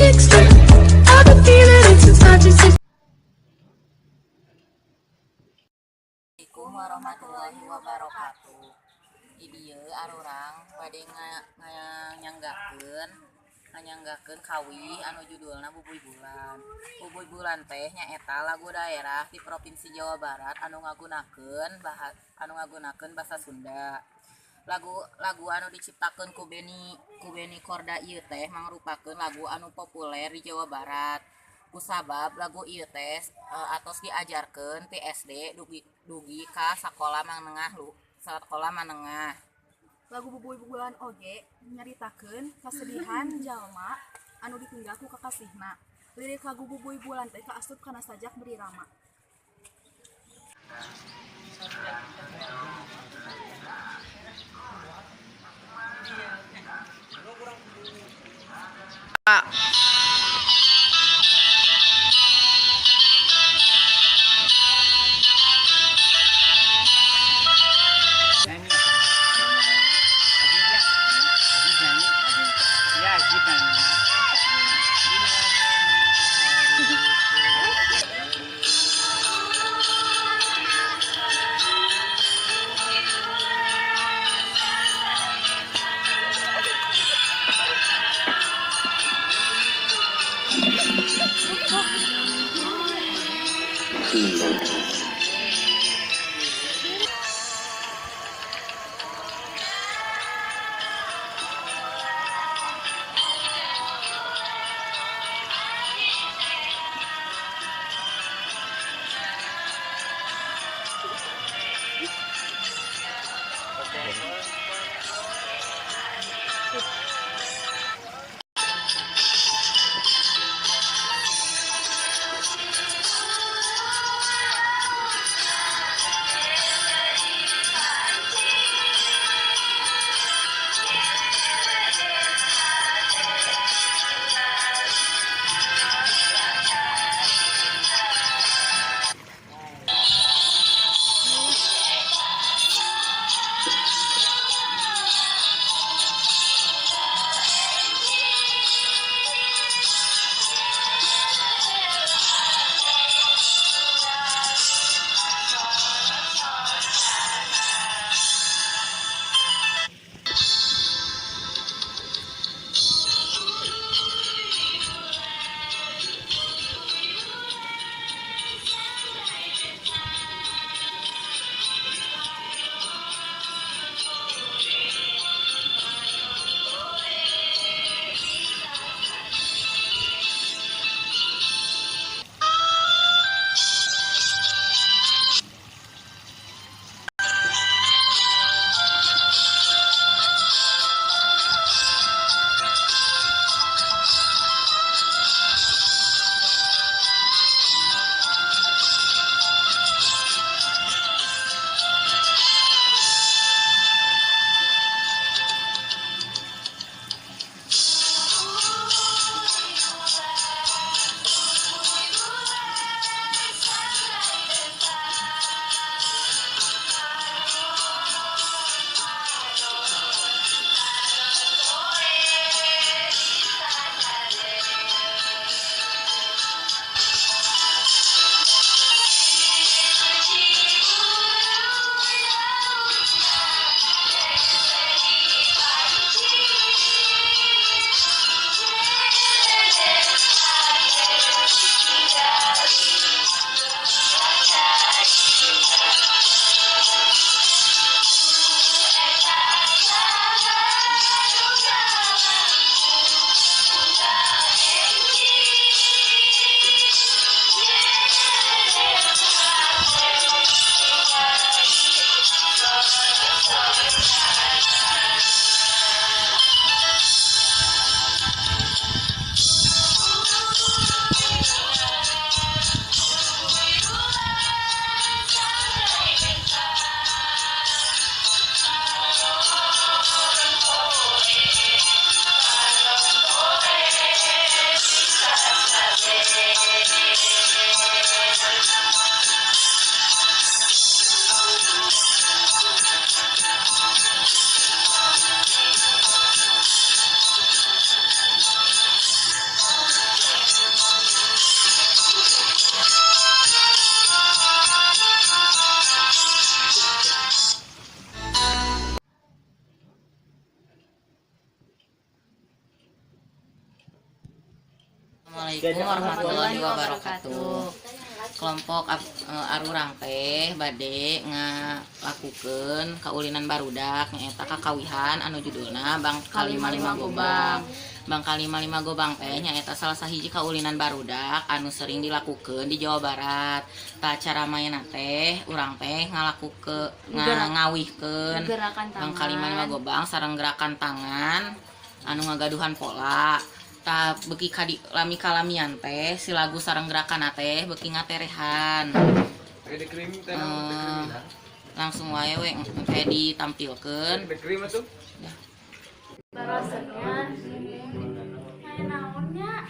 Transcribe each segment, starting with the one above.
1960. I've been feeling it since 1960. Assalamualaikum warahmatullahi wabarakatuh. Di dieu arurang bade nganyanggakeun kawih anu judulna Bubuy Bulan. Bubuy Bulan teh nyaeta lagu daerah di Provinsi Jawa Barat anu ngagunakeun basa Sunda. Lagu anu diciptakeun ku Benny Korda ieu teh mangrupakeun lagu anu populer di Jawa Barat. Kusabab lagu ieu teh atos diajarkeun ti SD dugi ka sakola manengah. Lagu Bubuy Bulan oge nyaritakeun kasedihan jalma anu ditinggal ku kakasihna. Lirik lagu Bubuy Bulan teh kaasup kana sajak berirama. Nyanyi apa? Aziz ya? Aziz nyanyi? Ya, Aziz nyanyi. Assalamualaikum warahmatullahi wabarakatuh. Kelompok arurang teh bade ngalakukeun kaulinan barudak nyaeta kakawihan anu judulna Bangka 55 Gobang. Bangka 55 Gobang teh nyaeta salah sahiji kaulinan barudak anu sering dilakukeun di Jawa Barat. Tah, cara mainna teh urang teh ngalakukeun ngawihkeun gerakan Bangka tangan. 55 Gobang sareng gerakan tangan anu ngagaduhan pola. Tah, beuki kadi lami kalamian teh si lagu sareng gerakan teh beuki ngaterehan. Eh, langsung wae we teh ditampilkeun. Barosnya main naonnya?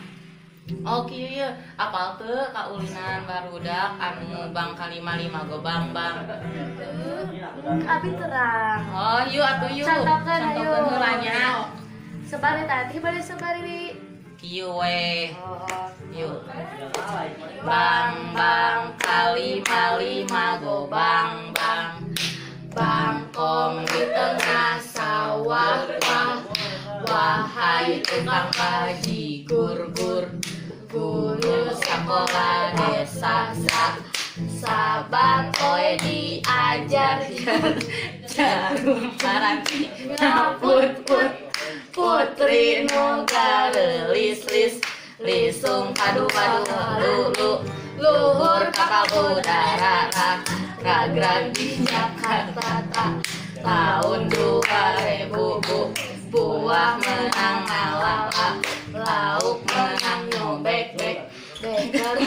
Oh, kieu ye, apal teu kaulinan barudak anu Bangka 55 Gobang, Bang? Abi terang. Oh, yuk atuh yuk. Contohkeun, ayo. Contohkeun heula nya. Sebari tadi bari sebari. Kieu we. Yuk. Bang bang kali lima gobang bang. Bangkong di tengah sawah wah. Wahai tukang bajigur gur. Guru sekolah desa sa. Saban poe diajar jarum paranti put put putri nu gareulis lis lisung padu padu lu lu luhur kapal udara ra ragrag di Jakarta ta tahun 2000 bu buah menang ngalala lauk menang nyobek bek Beker.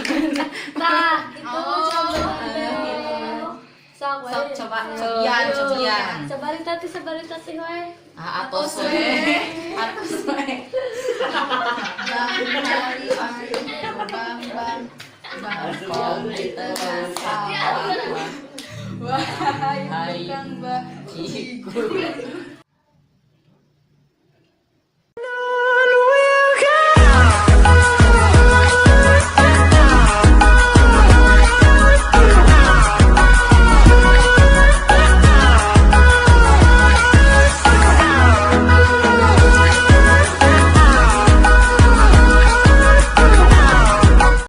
Tah, itu coba. Sok we. Sok coba cobian cobian. Sebari tadi we. Ah, atos we, atos we. Bang bang Bangkong di tengah sawah. Wahai Hai. tukang Bajigur.